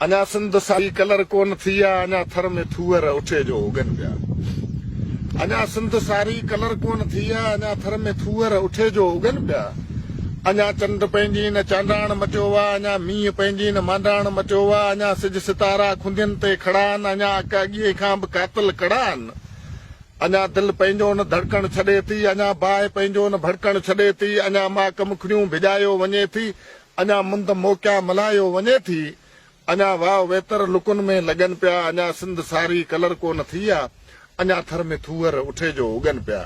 اڃا سنڌ ساري ڪلر ڪونه ٿي آ، اڃا ٿر ۾ ٿوهر اٺي جو اگن پيا. اڃا سنڌ ساري ڪلر ڪونه ٿي آ، اڃا ٿر ۾ ٿوهر اٺي جو اگن پيا. اڃا چنڊ پنهنجي نه چانڊاڻ مٽيو آ، اڃا مينهن پنهنجي نه مانڊاڻ مٽيو آ، اڃا سج ستارا کنڌين تي کڙا آهن، اڃا اک اڳيئي کان به قاتل ڪڙا آهن. اڃا دل پنهنجو نه ڌڙڪڻ ڇڏي ٿي، اڃا باهه پنهنجو نه ڀڙڪڻ ڇڏي ٿي، اڃا ماڪ مکڙيون ڀڄايو وڃي ٿي، اڃا مند موقعا ملهايو وڃي ٿي، اڃا واء ويتر لڪن ۾ لڳن پيا، اڃا سنڌ ساري ڪلر ڪو نه ٿي آ، اڃا ٿر ۾ ٿوهر اٺي جو اگن پيا.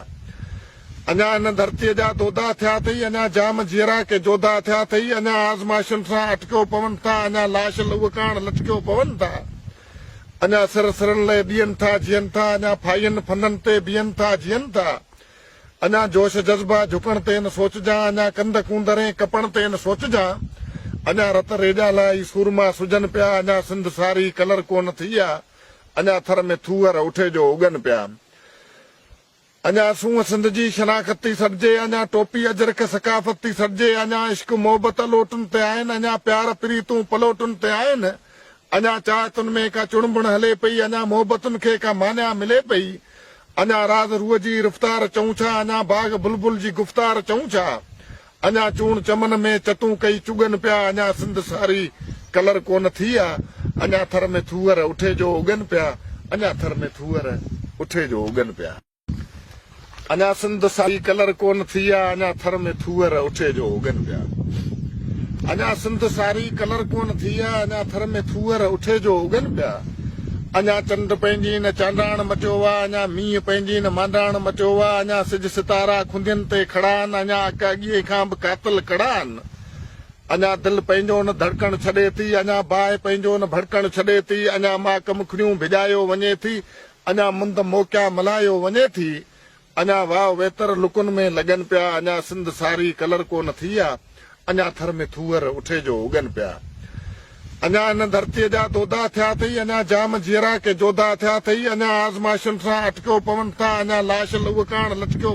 اڃا هن ڌرتيء جا دودا ٿيا اٿئي، اڃا جام جيئرا ڪي جوڌا ٿيا اٿئي، اڃا آزمائشن سان اٽڪيو پون ٿا، اڃا لاش لهوء ڪاڻ لٽڪيو پون ٿا، اڃا سر سرن لئه ڏين ٿا جيئن ٿا، اڃا ڦاهين ڦندن تي بيهن ٿا جيئن ٿا. اڃا جوش جذبا جهڪڻ تي نه سوچجان، اڃا ڪنڌ ڪونڌرين ڪپڻ تي نه سوچجان، اڃا رت ريڄا لائي سورما سجهن پيا، اڃا سنڌ ساري ڪلر ڪونه ٿي آ، اڃا ٿر ۾ ٿوهر اٺي جو اگن پيا. اڃا سونهن سنڌ جي شناخت ٿي سڏجي، اڃا ٽوپي اجرڪ ثقافت ٿي سڏجي، اڃا عشق محبت الوٽن تي آهن، اڃا پيار پريتون پلوٽن تي آهن، اڃا چاهتن ۾ ڪا چڻڀڻ هلي پئي، اڃا محبتن کي ڪا معنيٰ ملي پئي، اڃا راز روح جي رفتار چئون ڇا، اڃا باغ بلبل جي گفتار چئون ڇا، اڃا چوڻ چمن ۾ چتون ڪئي چڳن پيا، اڃا سنڌ ساري ڪلر ڪونه ٿي آ، اڃا ٿر ۾ ٿوهر اٺي جو اگن پيا، اڃا ٿر ۾ ٿوهر اٺي جو اگن پيا. اڃا سنڌ ساري ڪلر ڪونه ٿي آ، اڃا ٿر ۾ ٿوهر اٺي جو اگن پيا. اڃا سنڌ ساري ڪلر ڪونه ٿي آ، اڃا ٿر ۾ ٿوهر اٺي جو اگن پيا. اڃا چنڊ پنهنجي نه چانڊاڻ مٽيو آ، اڃا مينهن پنهنجي نه مانڊاڻ مٽيو آ، اڃا سج ستارا کنڌين تي کڙا آهن، اڃا اک اڳيئي کان به قاتل ڪڙا آهن. اڃا دل پنهنجو نه ڌڙڪڻ ڇڏي ٿي، اڃا باهه پنهنجو نه ڀڙڪڻ ڇڏي ٿي، اڃا ماڪ مکڙيون ڀڄايو وڃي ٿي، اڃا مند موقعا ملهايو وڃي ٿي، اڃا واء ويتر لڪن ۾ لڳن پيا، اڃا سنڌ ساري ڪلر ڪو نه ٿي آ، اڃا ٿر ۾ ٿوهر اٺي جو اگن پيا. اڃا هن ڌرتيء جا دودا ٿيا اٿئي، اڃا جام جيئرا ڪي جوڌا ٿيا اٿئي، اڃا آزمائشن سان اٽڪيو پون ٿا، اڃا لاش لهوء ڪاڻ لٽڪيو.